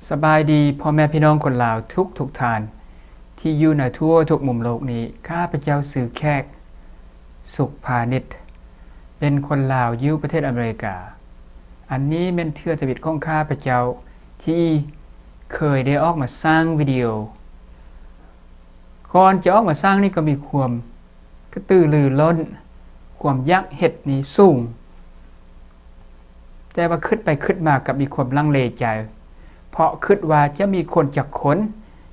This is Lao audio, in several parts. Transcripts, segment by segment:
ສະບາຍດີພໍ່ແມ່ພີ່ນ້ອງຄົນລາວທຸກໆທ່ານ ທີ່ຢູ່ໃນທົ່ວທຸກມຸມໂລກນີ້. ຂ້າພະເຈົ້າຊື່ແຂກ ສຸກພານິດ ເປັນຄົນລາວຢູ່ປະເທດອາເມລິກາ. ອັນນີ້ແມ່ນເທື່ອທຳອິດຂອງຂ້າພະເຈົ້າທີ່ເຄີຍໄດ້ອອກມາສ້າງວິດີໂອ. ກ່ອນຈະອອກມາສ້າງນີ້ກໍມີຄວາມກະຕືລືລົ້ນ, ຄວາມຢາກເຮັດນີ້ສູງ. ແຕ່ວ່າຄິດໄປຄິດມາກັບມີຄວາມລັງເລໃຈ ເພາະຄິດວ່າຈະມີຄົນຈັກຄົນ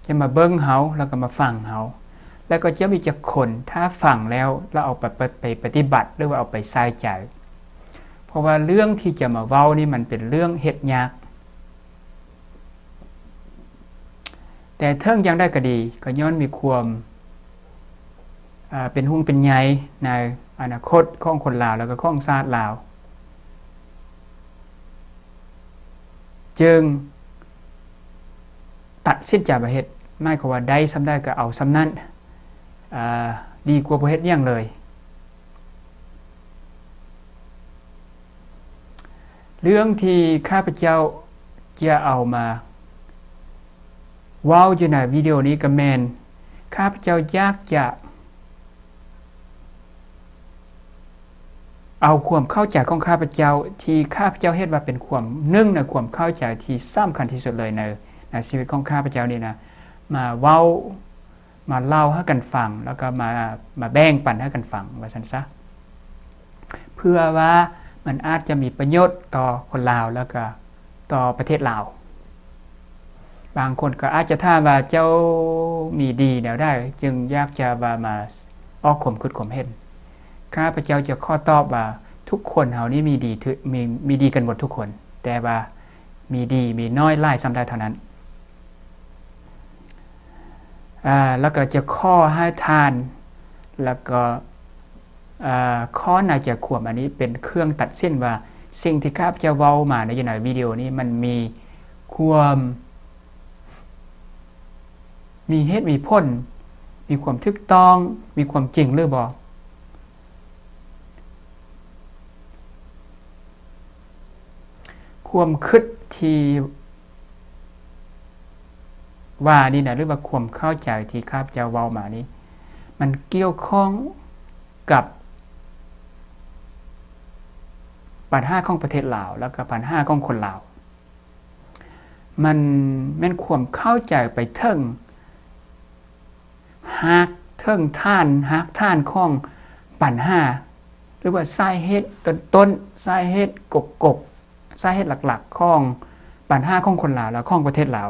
ຈະມາເບິ່ງເຮົາ ແລ້ວກໍມາຟັງເຮົາ ແລ້ວກໍຈະມີຈັກຄົນ ຖ້າຟັງແລ້ວ ແລ້ວເອົາໄປ ໄປ ໄປປະຕິບັດ ຫຼືວ່າເອົາໄປໃສ່ໃຈ. ເພາະວ່າເລື່ອງທີ່ຈະມາເວົ້ານີ້ມັນເປັນເລື່ອງເຮັດຍາກ. ແຕ່ເຖິງຢ່າງໃດກໍດີ ກໍຍ້ອນມີຄວາມ ເປັນຫ່ວງເປັນໃຍໃນອະນາຄົດຂອງຄົນລາວ ແລ້ວກໍຂອງຊາດລາວ ຈຶ່ງຕັດສິນໃຈມາເຮັດ. ໝາຍຄວາມວ່າໄດ້ສ່ຳໃດກໍເອົາສ່ຳນັ້ນ ເອີ ດີກວ່າບໍ່ເຮັດຫຍັງເລີຍ. ເລື່ອງທີ່ຂ້າພະເຈົ້າຈະເອົາມາເວົ້າຢູ່ໃນວິດີໂອນີ້ກໍແມ່ນ ຂ້າພະເຈົ້າຢາກຈະເອົາຄວາມເຂົ້າໃຈຂອງຂ້າພະເຈົ້າ ທີ່ຂ້າພະເຈົ້າເຫັນວ່າເປັນຄວາມ ໜຶ່ງໃນຄວາມເຂົ້າໃຈທີ່ສຳຄັນທີ່ສຸດເລີຍໃນ ໃນຊີວິດຂອງຂ້າພະເຈົ້ານີ້ນະ ມາເວົ້າ ມາເລົ່າໃຫ້ກັນຟັງ ແລ້ວກໍມາ ມາແບ່ງປັນໃຫ້ກັນຟັງ ວ່າຊັ້ນຊະ ເພື່ອວ່າມັນອາດຈະມີປະໂຫຍດຕໍ່ຄົນລາວ ແລ້ວກໍຕໍ່ປະເທດລາວ. ບາງຄົນກໍອາດຈະຖາມວ່າ ເຈົ້າມີດີແນວໃດ ຈຶ່ງຢາກຈະວ່າມາອອກຄວາມຄິດຄວາມເຫັນ? ຂ້າພະເຈົ້າຈະຂໍຕອບວ່າ ທຸກຄົນເຮົານີ້ມີດີ ມີ ມີດີກັນໝົດທຸກຄົນ ແຕ່ວ່າມີດີມີນ້ອຍຫຼາຍສ່ຳໃດເທົ່ານັ້ນ. ອາ ແລ້ວກໍຈະຂໍໃຫ້ທ່ານ ແລ້ວກໍ ອາ ຂໍໃນໃຈຄວາມ ອັນນີ້ເປັນເຄື່ອງຕັດສິນວ່າ ສິ່ງທີ່ຂ້າພະເຈົ້າເວົ້າມາໃນ ຢູ່ໃນວິດີໂອນີ້ ມັນມີຄວາມ ມີເຫດມີຜົນ ມີຄວາມຖືກຕ້ອງ ມີຄວາມຈິງຫຼືບໍ່. ຄວາມຄິດທີ່ ວ່ານີ້ນະ ຫຼືວ່າຄວາມເຂົ້າໃຈທີ່ຂ້າພະເຈົ້າເວົ້າມານີ້ ມັນກ່ຽວຂ້ອງກັບບັນຫາຂອງປະເທດລາວ ແລ້ວກໍບັນຫາຂອງຄົນລາວ. ມັນແມ່ນຄວາມເຂົ້າໃຈໄປເຖິງຮາກ ເຖິງຖານ ຮາກຖານຂອງບັນຫາ ຫຼືວ່າສາເຫດຕົ້ນໆ ສາເຫດກົກໆ ສາເຫດຫຼັກໆຂອງບັນຫາຂອງຄົນລາວ ແລະ ຂອງປະເທດລາວ.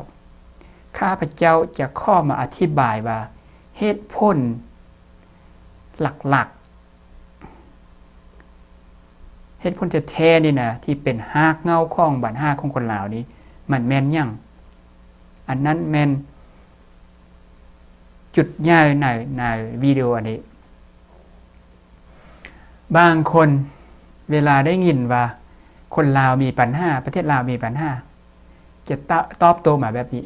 ຂ້າພະເຈົ້າຈະຂໍມາອະທິບາຍວ່າເຫດຜົນຫຼັກໆ ເຫດຜົນແທ້ໆນີ້ນະ ທີ່ເປັນຮາກເຫງົ້າຂອງບັນຫາຂອງຄົນລາວນີ້ ມັນແມ່ນຫຍັງ? ອັນນັ້ນແມ່ນຈຸດໃຫຍ່ໃນ ໃນວິດີໂອອັນນີ້. ບາງຄົນເວລາໄດ້ຍິນວ່າຄົນລາວມີບັນຫາ ປະເທດລາວມີບັນຫາ ຈະຕະ ຕອບໂຕ້ມາແບບນີ້,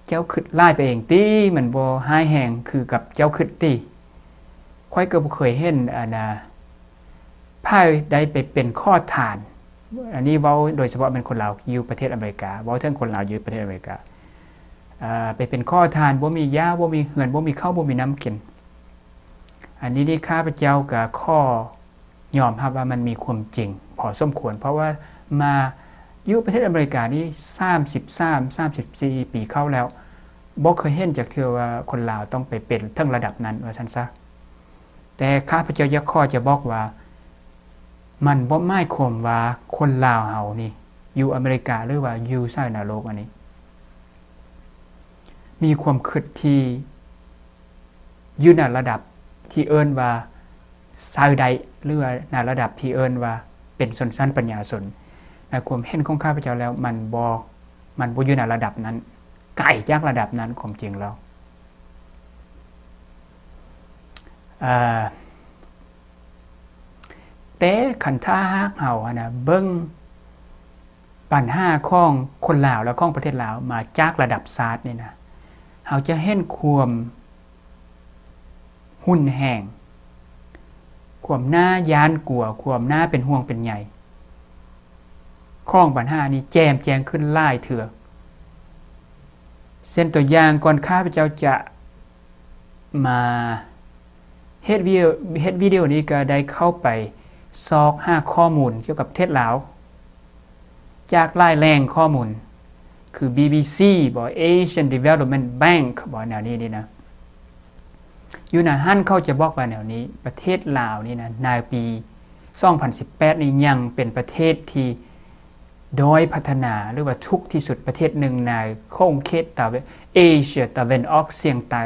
ເຈົ້າຄິດຫຼາຍໄປເອງຕິ, ມັນບໍ່ຮ້າຍແຮງຄືກັບເຈົ້າຄິດຕິ. ຂ້ອຍກໍບໍ່ເຄີຍເຫັນ ອັນນາ ໃຜໄດ້ໄປເປັນຂໍທານ, ອັນນີ້ເວົ້າໂດຍສະເພາະແມ່ນຄົນລາວຢູ່ປະເທດອາເມລິກາ, ເວົ້າເຖິງຄົນລາວຢູ່ປະເທດອາເມລິກາ, ເອີ ໄປເປັນຂໍທານ, ບໍ່ມີຢາ, ບໍ່ມີເຮືອນ, ບໍ່ມີເຂົ້າ, ບໍ່ມີນ້ຳກິນ. ອັນນີ້ນີ້ ຂ້າພະເຈົ້າກໍຂໍ ຍອມຮັບວ່າມັນມີຄວາມຈິງພໍສົມຄວນ, ເພາະວ່າມາຢູ່ປະເທດອາເມລິການີ້ສາມສິບສາມ ສາມສິບສີ່ປີເຂົ້າແລ້ວ, ບໍ່ເຄີຍເຫັນຈັກເທື່ອວ່າຄົນລາວຕ້ອງໄປເປັນເຖິງລະດັບນັ້ນ ວ່າຊັ້ນຊະ. ແຕ່ຂ້າພະເຈົ້າຢາກຂໍຈະບອກວ່າ ມັນບໍ່ໝາຍຄວາມວ່າຄົນລາວເຮົານີ້ຢູ່ອາເມລິກາ ຫຼືວ່າຢູ່ໃສໃນໂລກອັນນີ້ ມີຄວາມຄິດທີ່ຢູ່ໃນລະດັບທີ່ເອີ້ນວ່າ ໃຊ້ໄດ້ ຫຼືວ່າໃນລະດັບທີ່ເອີ້ນວ່າເປັນຊົນຊັ້ນປັນຍາຊົນ. ໃນຄວາມເຫັນຂອງຂ້າພະເຈົ້າແລ້ວ ມັນບໍ່ ມັນບໍ່ຢູ່ໃນລະດັບນັ້ນ, ໄກຈາກລະດັບນັ້ນຄວາມຈິງແລ້ວ. ເອີ ແຕ່ຄັນຖ້າຫາກເຮົາຫັ້ນນະ ເບິ່ງ ບັນຫາຂອງຄົນລາວ ແລະ ຂອງປະເທດລາວມາຈາກລະດັບຊາດນີ້ນະ, ເຮົາຈະເຫັນຄວາມຮຸນແຮງ, ຄວາມໜ້າຢ້ານກົວ, ຄວາມໜ້າເປັນຫ່ວງເປັນໃຍຂອງບັນຫານີ້ແຈ່ມແຈ້ງຂຶ້ນຫຼາຍເທື່ອ. ເຊັ່ນຕົວຢ່າງ ກ່ອນຂ້າພະເຈົ້າຈະມາເຮັດວິດີໂອ ເຮັດວິດີໂອນີ້ ກໍໄດ້ເຂົ້າໄປຊອກຫາຂໍ້ມູນກ່ຽວກັບປະເທດລາວ ຈາກຫຼາຍແຫຼ່ງຂໍ້ມູນ ຄື ບີບີຊີ ບໍ Asian Development Bank ບໍ ແນວນີ້ນີ້ນະ. ຢູ່ໃນຫັ້ນເຂົາຈະບອກວ່າແນວນີ້ ປະເທດລາວນີ້ນະ ໃນປີສອງພັນສິບແປດນີ້ ຍັງເປັນປະເທດທີ່ດ້ອຍພັດທະນາ ຫຼືວ່າທຸກທີ່ສຸດປະເທດໜຶ່ງໃນຂົງເຂດຕາເວັນ ເອເຊຍຕາເວັນອອກສຽງໃຕ້.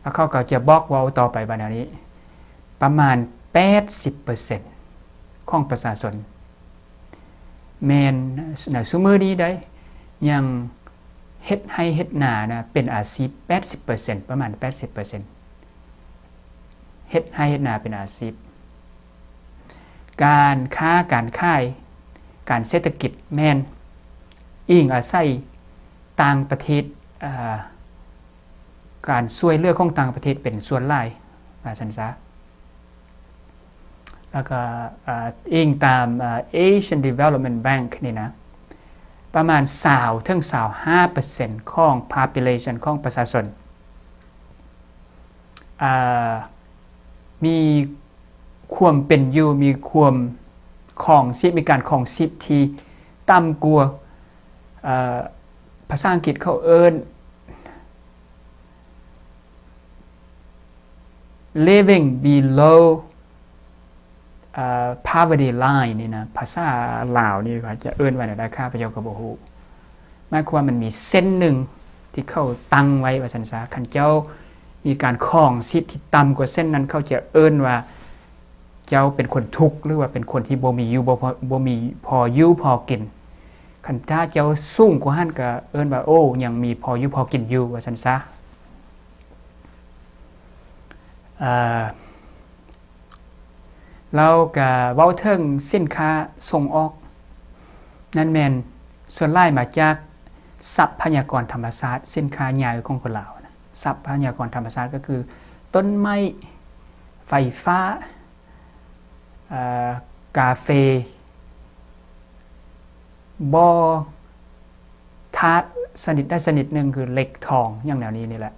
ແລ້ວເຂົາກໍຈະບອກເວົ້າຕໍ່ໄປວ່າແນວນີ້ ປະມານແປດສິບເປີເຊັນຂອງປະຊາຊົນ ແມ່ນໃນຊຸມື້ນີ້ໄດ໋ ຍັງເຮັດໄຮ່ເຮັດນານະ ເປັນອາຊີບແປດສິບເປີເຊັນ ປະມານແປດສິບເປີເຊັນ ເຮັດໄຮ່ເຮັດນາເປັນອາຊີບ. ການຄ້າການຂາຍ ການເສດຖະກິດແມ່ນອີງອາໄສຕ່າງປະເທດ ເອີ ການຊ່ວຍເຫຼືອຂອງຕ່າງປະເທດເປັນສ່ວນຫຼາຍ ວ່າຊັ້ນຊະ. ແລ້ວກໍ ເອີ ອີງຕາມ ເອີ Asian Development Bank ນີ້ນະ ປະມານຊາວເຖິງຊາວຫ້າເປີເຊັນຂອງ population ຂອງປະຊາຊົນ ເອີ ມີຄວາມເປັນຢູ່ ມີຄວາມຄອງຊີບ ມີການຄອງຊີບທີ່ຕ່ຳກວ່າ ເອີ ພາສາອັງກິດເຂົາເອີ້ນ living below ເອີ poverty line ນີ້ນະ ພາສາລາວນີ້ເຂົາຈະເອີ້ນວ່າແນວໃດ ຂ້າພະເຈົ້າກໍບໍ່ຮູ້. ໝາຍຄວາມວ່າມັນມີເສັ້ນໜຶ່ງທີ່ເຂົາຕັ້ງໄວ້ວ່າຊັ້ນຊະ ຄັນເຈົ້າມີການຄອງຊີບທີ່ຕ່ຳກວ່າເສັ້ນນັ້ນ ເຂົາຈະເອີ້ນວ່າເຈົ້າເປັນຄົນທຸກ ຫຼືວ່າເປັນຄົນທີ່ບໍ່ມີຢູ່ ບໍ່ພໍ ບໍ່ມີພໍຢູ່ພໍກິນ. ຄັນຖ້າເຈົ້າສູງກວ່າຫັ້ນ ກໍເອີ້ນວ່າ ໂອ້ ຍັງມີພໍຢູ່ພໍກິນຢູ່ ວ່າຊັ້ນຊະ. ເອີ ແລ້ວກະເວົ້າເຖິງສິນຄ້າສົ່ງອອກ ນັ້ນແມ່ນສ່ວນຫຼາຍມາຈາກຊັບພະຍາກອນທຳມະຊາດ ສິນຄ້າໃຫຍ່ຂອງຄົນລາວນະ ຊັບພະຍາກອນທຳມະຊາດ ກໍຄືຕົ້ນໄມ້ ໄຟຟ້າ ເອີ ກາເຟ ບໍ່ທາດຊະນິດໃດຊະນິດໜຶ່ງ ຄືເຫຼັກ ທອງ ຫຍັງແນວນີ້ນີ້ແຫຼະ.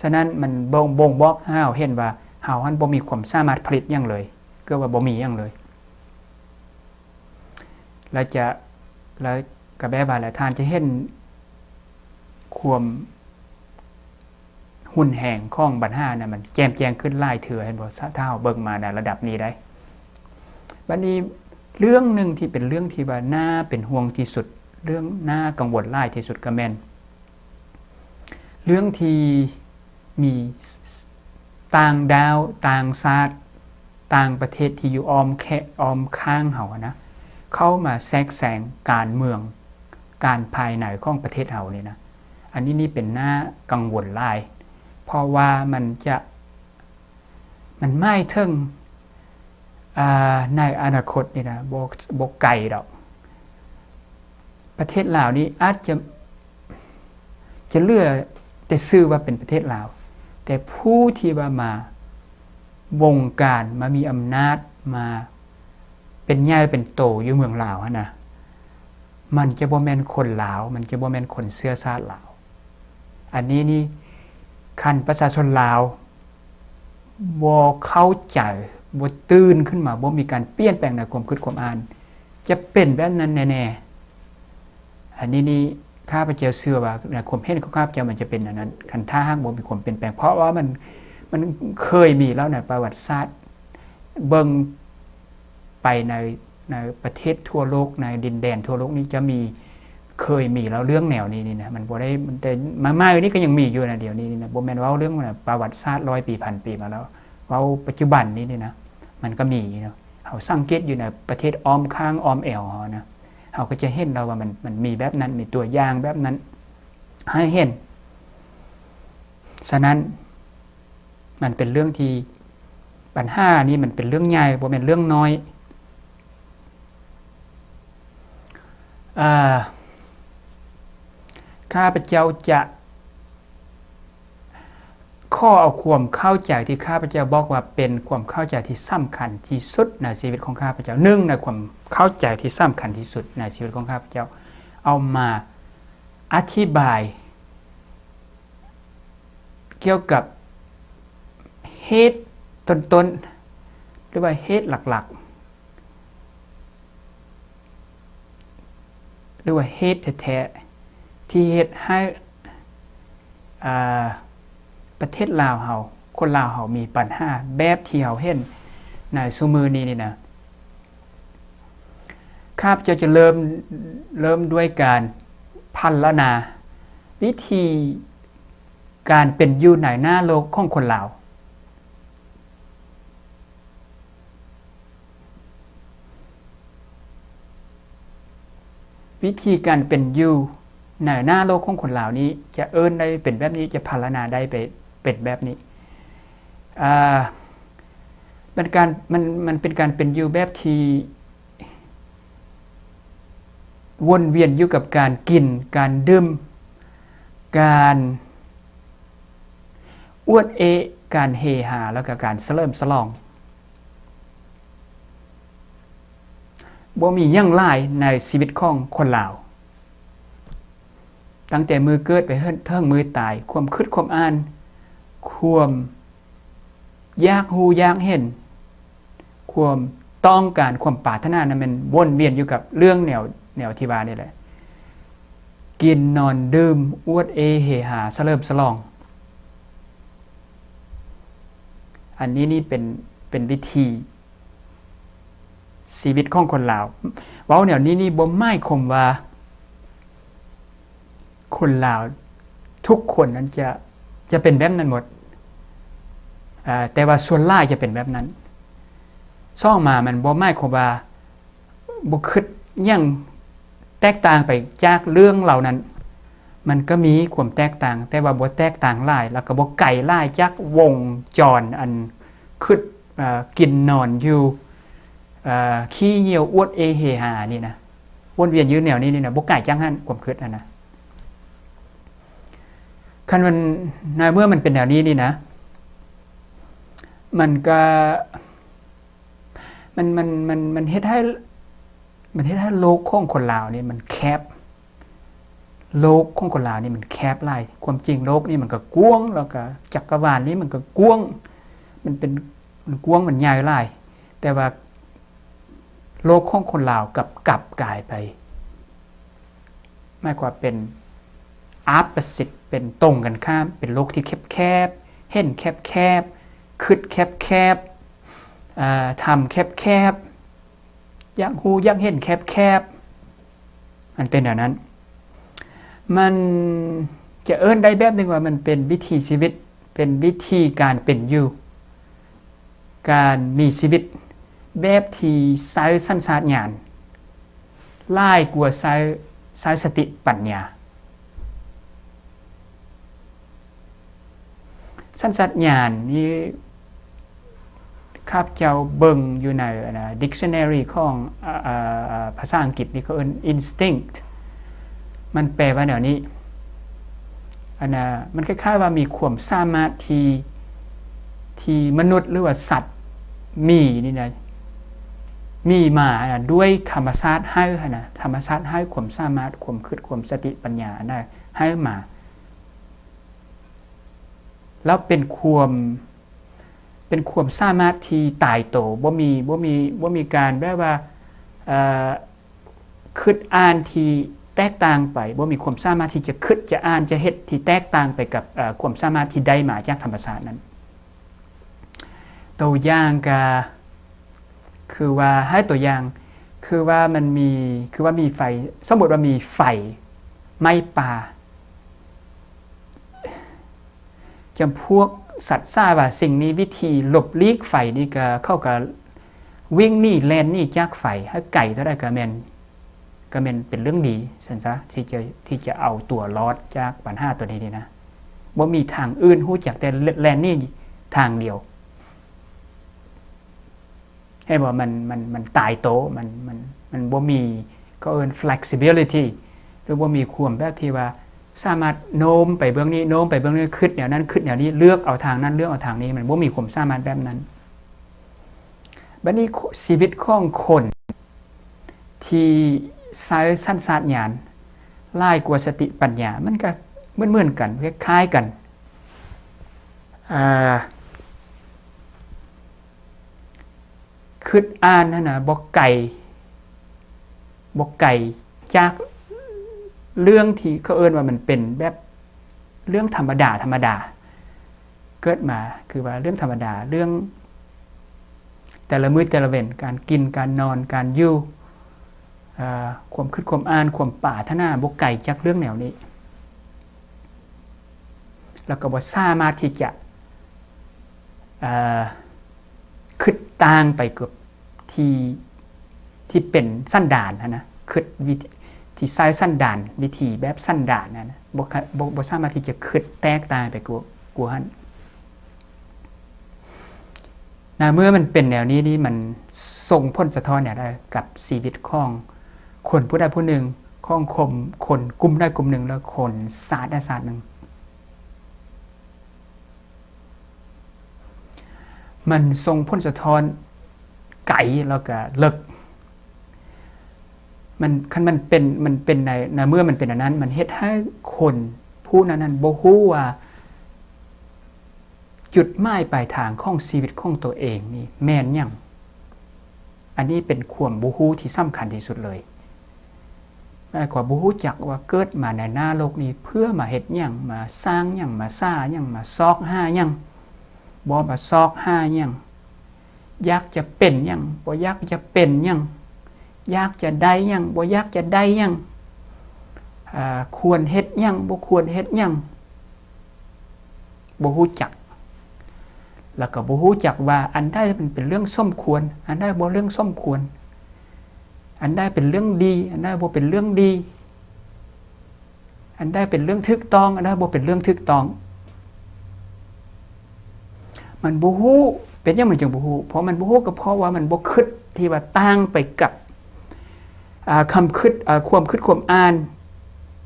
ສະນັ້ນມັນບົ່ງ ບົ່ງບອກໃຫ້ເຮົາເຫັນວ່າເຮົາຫັ້ນບໍ່ມີຄວາມສາມາດຜະລິດຫຍັງເລີຍ ເກືອບວ່າບໍ່ມີຫຍັງເລີຍ. ແລ້ວຈະ ແລ້ວກໍແບບວ່າ ແລ້ວທ່ານຈະເຫັນຄວາມ ຮຸນແຮງຂອງບັນຫານັ້ນ ມັນແຈ່ມແຈ້ງຂຶ້ນຫຼາຍເທື່ອ ເຫັນບໍ່? ຖ້າເຮົາເບິ່ງມາໃນລະດັບນີ້ໄດ໋. ບັດນີ້ເລື່ອງໜຶ່ງທີ່ເປັນເລື່ອງທີ່ວ່າໜ້າເປັນຫ່ວງທີ່ສຸດ ເລື່ອງໜ້າກັງວົນຫຼາຍທີ່ສຸດ ກໍແມ່ນເລື່ອງທີ່ມີຕ່າງດ້າວ ຕ່າງຊາດ ຕ່າງປະເທດທີ່ຢູ່ອ້ອມແຄ ອ້ອມຂ້າງເຮົາຫັ້ນນະ ເຂົ້າມາແຊກແຊງການເມືອງ ການພາຍໃນຂອງປະເທດເຮົານີ້ນະ. ອັນນີ້ນີ້ເປັນໜ້າກັງວົນຫຼາຍ ເພາະວ່າມັນຈະ ມັນໝາຍເຖິງ ອ່າ ໃນອະນາຄົດນີ້ນະ ບໍ່ ບໍ່ໄກດອກ ປະເທດລາວນີ້ອາດຈະ ຈະເຫຼືອແຕ່ຊື່ວ່າເປັນປະເທດລາວ ແຕ່ຜູ້ທີ່ວ່າມາບົງການ ມາມີອຳນາດ ມາເປັນໃຫຍ່ເປັນໂຕຢູ່ເມືອງລາວຫັ້ນນະ ມັນຈະບໍ່ແມ່ນຄົນລາວ ມັນຈະບໍ່ແມ່ນຄົນເຊື້ອຊາດລາວ. ອັນນີ້ນີ້ ຄັນປະຊາຊົນລາວບໍ່ເຂົ້າໃຈ ບໍ່ຕື່ນຂຶ້ນມາ ບໍ່ມີການປ່ຽນແປງໃນຄວາມຄິດຄວາມອ່ານ ຈະເປັນແບບນັ້ນແນ່ໆ. ອັນນີ້ນີ້ ຂ້າພະເຈົ້າເຊື່ອວ່າ ໃນຄວາມເຫັນຂອງຂ້າພະເຈົ້າມັນຈະເປັນອັນນັ້ນ ຄັນຖ້າຫາກບໍ່ມີຄວາມປ່ຽນແປງ ເພາະວ່າມັນ ມັນເຄີຍມີແລ້ວໃນປະຫວັດສາດ ເບິ່ງໄປໃນ ໃນປະເທດທົ່ວໂລກ ໃນດິນແດນທົ່ວໂລກນີ້ຈະມີ ເຄີຍມີແລ້ວເລື່ອງແນວນີ້ນີ້ນະ ມັນບໍ່ໄດ້ ແຕ່ມາໃໝ່ນີ້ກໍຍັງມີຢູ່ນະ ດຽວນີ້ນີ້ນະ ບໍ່ແມ່ນເວົ້າເລື່ອງປະຫວັດສາດຮ້ອຍປີ ພັນປີມາແລ້ວ ເວົ້າປັດຈຸບັນນີ້ນີ້ນະ ມັນກໍມີເນາະ. ເຮົາສັງເກດຢູ່ໃນປະເທດອ້ອມຂ້າງອ້ອມແອວເຮົານະ ເຮົາກໍຈະເຫັນແລ້ວວ່າມັນ ມັນມີແບບນັ້ນ ມີຕົວຢ່າງແບບນັ້ນໃຫ້ເຫັນ. ສະນັ້ນ ມັນເປັນເລື່ອງທີ່ ບັນຫານີ້ມັນເປັນເລື່ອງໃຫຍ່ ບໍ່ແມ່ນເລື່ອງນ້ອຍ. ເອີ ຂ້າພະເຈົ້າຈະ ຂໍເອົາຄວາມເຂົ້າໃຈທີ່ຂ້າພະເຈົ້າບອກວ່າເປັນຄວາມເຂົ້າໃຈທີ່ສຳຄັນທີ່ສຸດໃນຊີວິດຂອງຂ້າພະເຈົ້າ, ໜຶ່ງໃນຄວາມເຂົ້າໃຈທີ່ສຳຄັນທີ່ສຸດໃນຊີວິດຂອງຂ້າພະເຈົ້າ, ເອົາມາອະທິບາຍກ່ຽວກັບເຫດຕົ້ນໆ ຫຼືວ່າເຫດຫຼັກໆ ຫຼືວ່າເຫດແທ້ໆ ທີ່ເຮັດໃຫ້ ອ່າ ປະເທດລາວເຮົາ, ຄົນລາວເຮົາມີບັນຫາແບບທີ່ເຮົາເຫັນໃນຊຸມື້ນີ້ນີ້ນະ, ຂ້າພະເຈົ້າຈະເລີ່ມ, ເລີ່ມດ້ວຍການພັນລະນາວິທີການເປັນຢູ່ໃນໜ້າໂລກຂອງຄົນລາວ. ວິທີການເປັນຢູ່ໃນໜ້າໂລກຂອງຄົນລາວນີ້ ຈະເອີ້ນໄດ້ເປັນແບບນີ້, ຈະພັນລະນາໄດ້ໄປເປັນແບບນີ້. ອ່າ ມັນການ, ມັນ, ມັນເປັນການເປັນຢູ່ແບບທີ່ວົນວຽນຢູ່ກັບການກິນ, ການດື່ມ, ການ ອວດເອ, ການເຮຮາ ແລ້ວກໍການສະເຫຼີມສະຫຼອງ. ບໍ່ມີຫຍັງຫຼາຍໃນຊີວິດຂອງຄົນລາວ, ຕັ້ງແຕ່ມື້ເກີດໄປເຖິງມື້ຕາຍ, ຄວາມຄິດຄວາມອ່ານ, ຄວາມຢາກຮູ້ຢາກເຫັນ, ຄວາມຕ້ອງການ, ຄວາມປາດຖະໜານັ້ນແມ່ນວົນວຽນຢູ່ກັບເລື່ອງແນວ, ແນວທີ່ວ່ານີ້ແຫຼະ, ກິນນອນດື່ມ ອວດເອເຮຮາ ສະເຫຼີມສະຫຼອງ. ອັນນີ້ນີ້ເປັນ, ເປັນວິທີຊີວິດຂອງຄົນລາວ. ເວົ້າແນວນີ້ນີ້ບໍ່ໝາຍຄວາມວ່າ ຄົນລາວທຸກຄົນນັ້ນຈະ, ຈະເປັນແບບນັ້ນໝົດ, ເອີ ແຕ່ວ່າສ່ວນຫຼາຍຈະເປັນແບບນັ້ນ. ສອງມາ ມັນບໍ່ໝາຍຄວາມວ່າບໍ່ຄິດຫຍັງແຕກຕ່າງໄປຈາກເລື່ອງເຫຼົ່ານັ້ນ, ມັນກໍມີຄວາມແຕກຕ່າງ, ແຕ່ວ່າບໍ່ແຕກຕ່າງຫຼາຍ ແລ້ວກໍບໍ່ໄກຫຼາຍຈາກວົງຈອນອັນຄິດ, ເອີ ກິນນອນຢູ່ ເອີ ຂີ້ຍ່ຽວອວດເອເຮຮານີ້ນະ, ວົນວຽນຢູ່ແນວນີ້ນີ້ນະ, ບໍ່ໄກຈາກຫັ້ນ ຄວາມຄິດຫັ້ນນະ. ຄັນມັນ, ໃນເມື່ອມັນເປັນແນວນີ້ນີ້ນະ, ມັນກະ, ມັນ, ມັນ, ມັນ, ມັນເຮັດໃຫ້, ມັນເຮັດໃຫ້ໂລກຂອງຄົນລາວນີ້ມັນແຄບ. ໂລກຂອງຄົນລາວນີ້ມັນແຄບຫຼາຍ. ຄວາມຈິງໂລກນີ້ມັນກໍກວ້າງ, ແລ້ວກໍຈັກກະວານນີ້ມັນກໍກວ້າງ, ມັນເປັນ, ມັນກວ້າງ, ມັນໃຫຍ່ຫຼາຍ, ແຕ່ວ່າໂລກຂອງຄົນລາວກັບກັບກາຍໄປ, ໝາຍຄວາມເປັນ opposite, ເປັນຕົງກັນຂ້າມ, ເປັນໂລກທີ່ແຄບໆ, ເຫັນແຄບໆ, ຄິດແຄບໆ, ເອີ ທຳແຄບໆ, ຢາກຮູ້ຢາກເຫັນແຄບໆ. ມັນເປັນແນວນັ້ນ. ມັນຈະເອີ້ນໄດ້ແບບໜຶ່ງວ່າມັນເປັນວິຖີຊີວິດ, ເປັນວິທີການເປັນຢູ່, ການມີຊີວິດແບບທີ່ໃຊ້ສັນຊາດຍານຫຼາຍກວ່າໃຊ້, ໃຊ້ສະຕິປັນຍາ. ສັນຊາດຍານນີ້ ຂ້າພະເຈົ້າເບິ່ງຢູ່ໃນ ອັນນະ dictionary ຂອງ ອາ ອາ ອາ ພາສາອັງກິດນີ້ ເຂົາເອີ້ນ instinct. ມັນແປວ່າແນວນີ້, ອັນນະ ມັນຄ້າຍໆວ່າມີຄວາມສາມາດທີ່, ທີ່ມະນຸດ ຫຼືວ່າສັດມີນີ້ນະ, ມີມາ ອັນນະ ດ້ວຍທຳມະຊາດໃຫ້ຫັ້ນນະ, ທຳມະຊາດໃຫ້ຄວາມສາມາດ, ຄວາມຄິດ, ຄວາມສະຕິປັນຍາ ອັນນະ ໃຫ້ມາ. ແລ້ວເປັນຄວາມ, ເປັນຄວາມສາມາດທີ່ຕາຍໂຕ, ບໍ່ມີ, ບໍ່ມີ, ບໍ່ມີການແບບວ່າ, ເອີ, ຄິດອ່ານທີ່ແຕກຕ່າງໄປ, ບໍ່ມີຄວາມສາມາດທີ່ຈະຄິດ, ຈະອ່ານ, ຈະເຮັດທີ່ແຕກຕ່າງໄປກັບ, ເອີ, ຄວາມສາມາດທີ່ໄດ້ມາຈາກທຳມະຊາດນັ້ນ. ຕົວຢ່າງກະ ຄືວ່າ, ໃຫ້ຕົວຢ່າງ, ຄືວ່າມັນມີ, ຄືວ່າມີໄຟ, ສົມມຸດວ່າມີໄຟໄໝ້ປ່າ, ຈຳພວກສັດສາວ່າສິ່ງນີ້, ວິທີຫຼົບຫຼີກໄຟນີ້ກະ, ເຂົາກະວິ່ງໜີ, ແລ່ນໜີຈາກໄຟ, ໃຫ້ໄກເທົ່າໃດກະແມ່ນ, ກະແມ່ນເປັນເລື່ອງດີ, ຊັ້ນຊະ, ທີ່ຈະ, ທີ່ຈະເອົາຕົວລອດຈາກບັນຫາຕົວນີ້ນີ້ນະ. ບໍ່ມີທາງອື່ນ, ຮູ້ຈັກແຕ່ແລ່ນໜີທາງດຽວ. ເຫັນບໍ່? ມັນ, ມັນ, ມັນຕາຍໂຕ, ມັນ, ມັນ, ມັນບໍ່ມີ, ເຂົາເອີ້ນ flexibility ຫຼືບໍ່ມີຄວາມແບບທີ່ວ່າ ສາມາດໂນ້ມໄປເບື້ອງນີ້ ໂນ້ມໄປເບື້ອງນີ້ ຄິດແນວນັ້ນ ຄິດແນວນີ້ ເລືອກເອົາທາງນັ້ນ ເລືອກເອົາທາງນີ້ ມັນບໍ່ມີຄວາມສາມາດແບບນັ້ນ. ບັດນີ້ ຊີວິດຂອງຄົນທີ່ໃຊ້ສັນຊາດຍານຫຼາຍກວ່າສະຕິປັນຍາ ມັນກະເໝືອນໆກັນ ຄ້າຍໆກັນ. ເອີ ຄິດອ່ານຫັ້ນນະ ບໍ່ໄກ ບໍ່ໄກຈາກເລື່ອງທີ່ເຂົາເອີ້ນວ່າມັນເປັນແບບເລື່ອງທຳມະດາ ທຳມະດາ ເກີດມາຄືວ່າເລື່ອງທຳມະດາ ເລື່ອງແຕ່ລະມື້ແຕ່ລະເວັນ ການກິນ ການນອນ ການຢູ່ ເອີ ຄວາມຄິດ ຄວາມອ່ານ ຄວາມປາດຖະໜາ ບໍ່ໄກຈາກເລື່ອງແນວນີ້ ແລ້ວກໍບໍ່ສາມາດທີ່ຈະ ເອີ ຄິດຕ່າງໄປກັບທີ່ ທີ່ເປັນສັນດານຫັ້ນນະ ຄິດວິທີ ທີ່ໃຊ້ສັນດານ ວິທີແບບສັນດານຫັ້ນນະ ບໍ່ ບໍ່ ບໍ່ສາມາດທີ່ຈະຄິດແຕກຕ່າງໄປກວ່າ ກວ່າຫັ້ນ. ໃນເມື່ອມັນເປັນແນວນີ້ນີ້ ມັນສົ່ງຜົນສະທ້ອນແນວໃດກັບຊີວິດຂອງຄົນຜູ້ໃດຜູ້ໜຶ່ງ ຂອງຄົນ ຄົນກຸ່ມໃດກຸ່ມໜຶ່ງ ແລະ ຄົນຊາດໃດຊາດໜຶ່ງ? ມັນສົ່ງຜົນສະທ້ອນໄກ ແລ້ວກະເລິກ. ມັນ ຄັນມັນເປັນ ມັນເປັນໃນ ໃນເມື່ອມັນເປັນອັນນັ້ນ ມັນເຮັດໃຫ້ຄົນຜູ້ນັ້ນນັ້ນບໍ່ຮູ້ວ່າຈຸດໝາຍປາຍທາງຂອງຊີວິດຂອງຕົວເອງນີ້ແມ່ນຫຍັງ. ອັນນີ້ເປັນຄວາມບໍ່ຮູ້ທີ່ສຳຄັນທີ່ສຸດເລີຍ. ໝາຍຄວາມບໍ່ຮູ້ຈັກວ່າເກີດມາໃນໜ້າໂລກນີ້ເພື່ອມາເຮັດຫຍັງ, ມາສ້າງຫຍັງ, ມາສ້າຫຍັງ, ມາຊອກຫາຫຍັງ, ບໍ່ມາຊອກຫາຫຍັງ, ຢາກຈະເປັນຫຍັງ, ບໍ່ຢາກຈະເປັນຫຍັງ, ຢາກຈະໄດ້ຫຍັງ, ບໍ່ຢາກຈະໄດ້ຫຍັງ, ອາ ຄວນເຮັດຫຍັງ, ບໍ່ຄວນເຮັດຫຍັງ. ບໍ່ຮູ້ຈັກ ແລ້ວກໍບໍ່ຮູ້ຈັກວ່າອັນໃດມັນເປັນເລື່ອງສົມຄວນ ອັນໃດບໍ່ເລື່ອງສົມຄວນ ອັນໃດເປັນເລື່ອງດີ ອັນໃດບໍ່ເປັນເລື່ອງດີ ອັນໃດເປັນເລື່ອງຖືກຕ້ອງ ອັນໃດບໍ່ເປັນເລື່ອງຖືກຕ້ອງ. ມັນບໍ່ຮູ້. ເປັນຫຍັງມັນຈຶ່ງບໍ່ຮູ້? ເພາະມັນບໍ່ຮູ້ກໍເພາະວ່າມັນບໍ່ຄິດທີ່ວ່າຕ່າງໄປກັບ ອາ ຄຳຄິດ ອາ ຄວາມຄິດຄວາມອ່ານ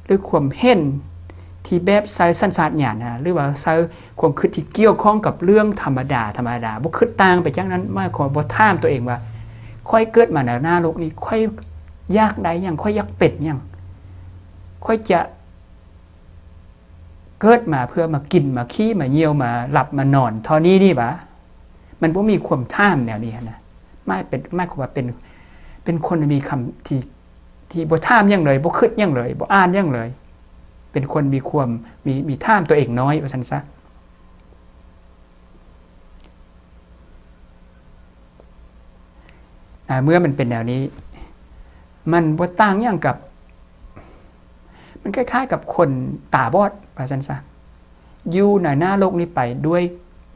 ຫຼື ຄວາມເຫັນທີ່ແບບໃຊ້ສັນຊາດຍານນະ ຫຼືວ່າໃຊ້ຄວາມຄິດທີ່ກ່ຽວຂ້ອງກັບເລື່ອງທຳມະດາ ທຳມະດາ ບໍ່ຄິດຕ່າງໄປຈາກນັ້ນ. ໝາຍຄວາມວ່າບໍ່ຖາມຕົວເອງວ່າ ຂ້ອຍເກີດມາໃນໜ້າໂລກນີ້ ຂ້ອຍຢາກໄດ້ຫຍັງ? ຂ້ອຍຢາກເປັນຫຍັງ? ຂ້ອຍຈະເກີດມາເພື່ອມາກິນ ມາຂີ້ ມາຍ່ຽວ ມາຫຼັບ ມານອນເທົ່ານີ້ນີ້ຫວາ? ມັນບໍ່ມີຄວາມຖາມແນວນີ້ຫັ້ນນະ. ໝາຍເປັນ ໝາຍຄວາມວ່າເປັນ ເປັນຄົນມີຄຳທີ່ ທີ່ບໍ່ຖາມຫຍັງເລີຍ ບໍ່ຄິດຫຍັງເລີຍ ບໍ່ອ່ານຫຍັງເລີຍ ເປັນຄົນມີຄວາມ ມີ ມີຖາມຕົວເອງນ້ອຍວ່າຊັ້ນຊະ. ອາ ເມື່ອມັນເປັນແນວນີ້ ມັນບໍ່ຕ່າງຫຍັງກັບ ມັນຄ້າຍໆກັບຄົນຕາບອດວ່າຊັ້ນຊະ ຢູ່ໃນໜ້າໂລກນີ້ໄປດ້ວຍ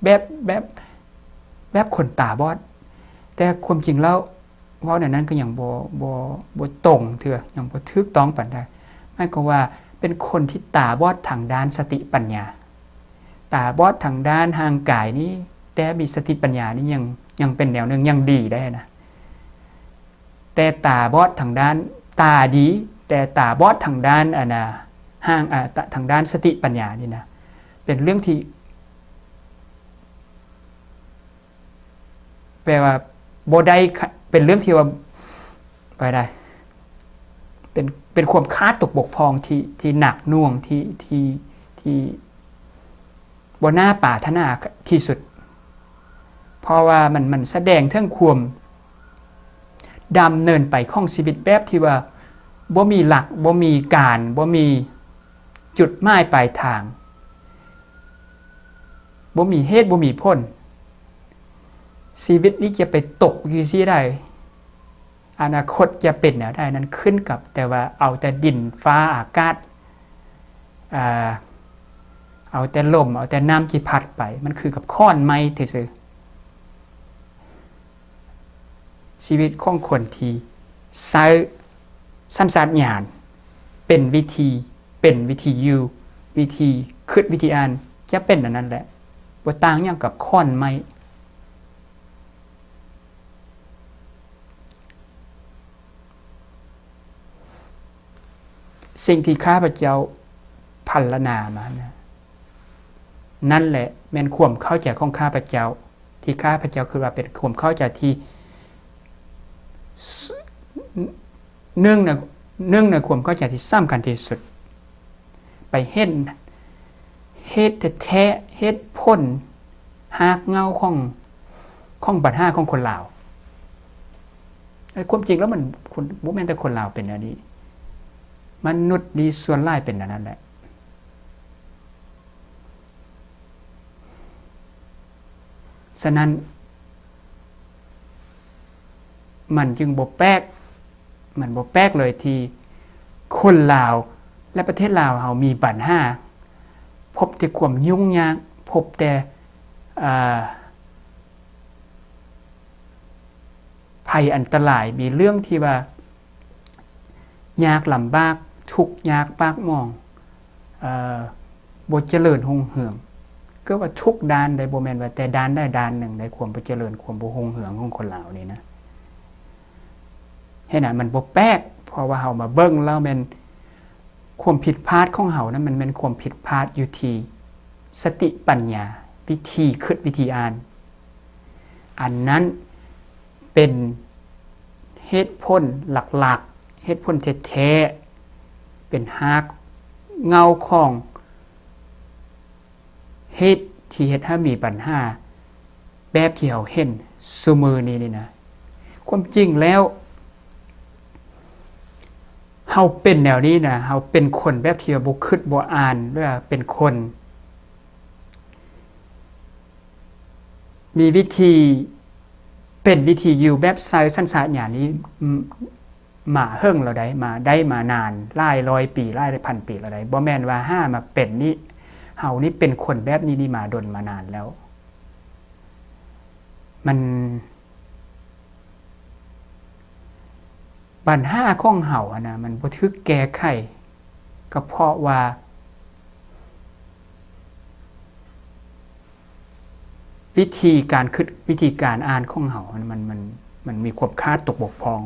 ແບບ ແບບ ແບບຄົນຕາບອດ. ແຕ່ຄວາມຈິງແລ້ວ ເວົ້າແນວນັ້ນກໍຍັງບໍ່ ບໍ່ ບໍ່ຕົງເທື່ອ ຍັງບໍ່ຖືກຕ້ອງປານໃດ. ໝາຍຄວາມວ່າເປັນຄົນທີ່ຕາບອດທາງດ້ານສະຕິປັນຍາ ຕາບອດທາງດ້ານຮ່າງກາຍນີ້ ແຕ່ມີສະຕິປັນຍານີ້ຍັງ ຍັງເປັນແນວໜຶ່ງ ຍັງດີໄດ້ນະ. ແຕ່ຕາບອດທາງດ້ານ ຕາດີ ແຕ່ຕາບອດທາງດ້ານ ອັນນ່າ ຮ່າງ ອາ ທາງດ້ານສະຕິປັນຍານີ້ນະ ເປັນເລື່ອງທີ່ ແປວ່າບໍ່ໄດ້ ເປັນເລື່ອງທີ່ວ່າ ວ່າໄດ້ ເປັນ ເປັນຄວາມຂາດຕົກບົກຜ່ອງທີ່ ທີ່ໜັກໜ່ວງ ທີ່ ທີ່ ທີ່ບໍ່ໜ້າປາດຖະໜາທີ່ສຸດ. ເພາະວ່າມັນ ມັນສະແດງເຖິງຄວາມດຳເນີນໄປຂອງຊີວິດແບບທີ່ວ່າບໍ່ມີຫຼັກ ບໍ່ມີການ ບໍ່ມີຈຸດໝາຍປາຍທາງ ບໍ່ມີເຫດ ບໍ່ມີຜົນ. ຊີວິດນີ້ຈະໄປຕົກຢູ່ຊີ້ໃດ ອະນາຄົດຈະເປັນແນວໃດ ນັ້ນຂຶ້ນກັບແຕ່ວ່າເອົາແຕ່ດິນຟ້າອາກາດ ອາ ເອົາແຕ່ລົມ ເອົາແຕ່ນ້ຳທີ່ພັດໄປ ມັນຄືກັບຂອນໄມ້ຊື່ໆ. ຊີວິດຂອງຄົນທີ່ໃຊ້ສັນຊາດຍານເປັນວິທີ ເປັນວິທີຢູ່ ວິທີຄິດ ວິທີອ່ານ ຈະເປັນອັນນັ້ນແຫຼະ ບໍ່ຕ່າງຫຍັງກັບຂອນໄມ້. ສິ່ງທີ່ຂ້າພະເຈົ້າ ພັນລະນາມານະ. ນັ້ນແຫຼະແມ່ນຄວາມເຂົ້າໃຈຂອງຂ້າພະເຈົ້າ ທີ່ຂ້າພະເຈົ້າຄິດວ່າເປັນຄວາມເຂົ້າໃຈທີ່ ໜຶ່ງໃນ ໜຶ່ງໃນຄວາມເຂົ້າໃຈທີ່ສຳຄັນທີ່ສຸດ ໄປເຫັນເຫດແທ້ໆ ເຫດຜົນ ຮາກເຫງົ້າຂອງ ຂອງບັນຫາຂອງຄົນລາວ. ແລະ ຄວາມຈິງແລ້ວມັນ ຄົນ ບໍ່ແມ່ນແຕ່ຄົນລາວເປັນແນວນີ້ ມະນຸດນີ້ສ່ວນຫຼາຍເປັນແນວນັ້ນແຫຼະ. ສະນັ້ນ ມັນຈຶ່ງບໍ່ແປກ ມັນບໍ່ແປກເລີຍທີ່ຄົນລາວ ແລະ ປະເທດລາວເຮົາມີບັນຫາ ພົບແຕ່ຄວາມຫຍຸ້ງຍາກ ພົບແຕ່ ເອີ ໄພອັນຕະລາຍ ມີເລື່ອງທີ່ວ່າ ຍາກລຳບາກ ທຸກຍາກປາກໝອງ ເອີ ບໍ່ຈະເລີນຮຸ່ງເຮືອງ ກໍວ່າທຸກດ້ານໄດ໋ ບໍ່ແມ່ນວ່າແຕ່ດ້ານໃດດ້ານໜຶ່ງໃດ໋ ຄວາມບໍ່ຈະເລີນ ຄວາມບໍ່ຮຸ່ງເຮືອງຂອງຄົນລາວນີ້ນະ. ເຫັນນະ ມັນບໍ່ແປກ ເພາະວ່າເຮົາມາເບິ່ງແລ້ວແມ່ນຄວາມຜິດພາດຂອງເຮົານັ້ນ ມັນແມ່ນຄວາມຜິດພາດຢູ່ທີ່ສະຕິປັນຍາ ວິທີຄິດ ວິທີອ່ານ ອັນນັ້ນ ເປັນເຫດຜົນຫຼັກໆ ເຫດຜົນແທ້ໆ ເປັນຮາກເຫງົ້າຂອງເຫດທີ່ເຮັດໃຫ້ມີບັນຫາແບບທີ່ເຮົາເຫັນຊຸມື້ນີ້ນີ້ນະ. ຄວາມຈິງແລ້ວ ເຮົາເປັນແນວນີ້ນະ ເຮົາເປັນຄົນແບບທີ່ວ່າບໍ່ຄິດບໍ່ອ່ານ ຫຼືວ່າເປັນຄົນ ມີວິທີ ເປັນວິທີຢູ່ແບບໃຊ້ສັນຊາດຍານນີ້ ມ- ມາເຫິງແລ້ວໃດ໋ ມາໄດ້ມານານ ຫຼາຍຮ້ອຍປີ ຫຼາຍພັນປີແລ້ວໃດ໋ ບໍ່ແມ່ນວ່າຫາມາເປັນນີ້. ເຮົານີ້ເປັນຄົນແບບນີ້ນີ້ມາດົນມານານແລ້ວ. ມັນ ບັນຫາຂອງເຮົາຫັ້ນນະ ມັນບໍ່ຖືກແກ້ໄຂ ກໍເພາະວ່າ ວິທີການຄິດ ວິທີການອ່ານຂອງເຮົາ ມັນ ມັນ ມັນມີຄວາມຂາດຕົກບົກຜ່ອງ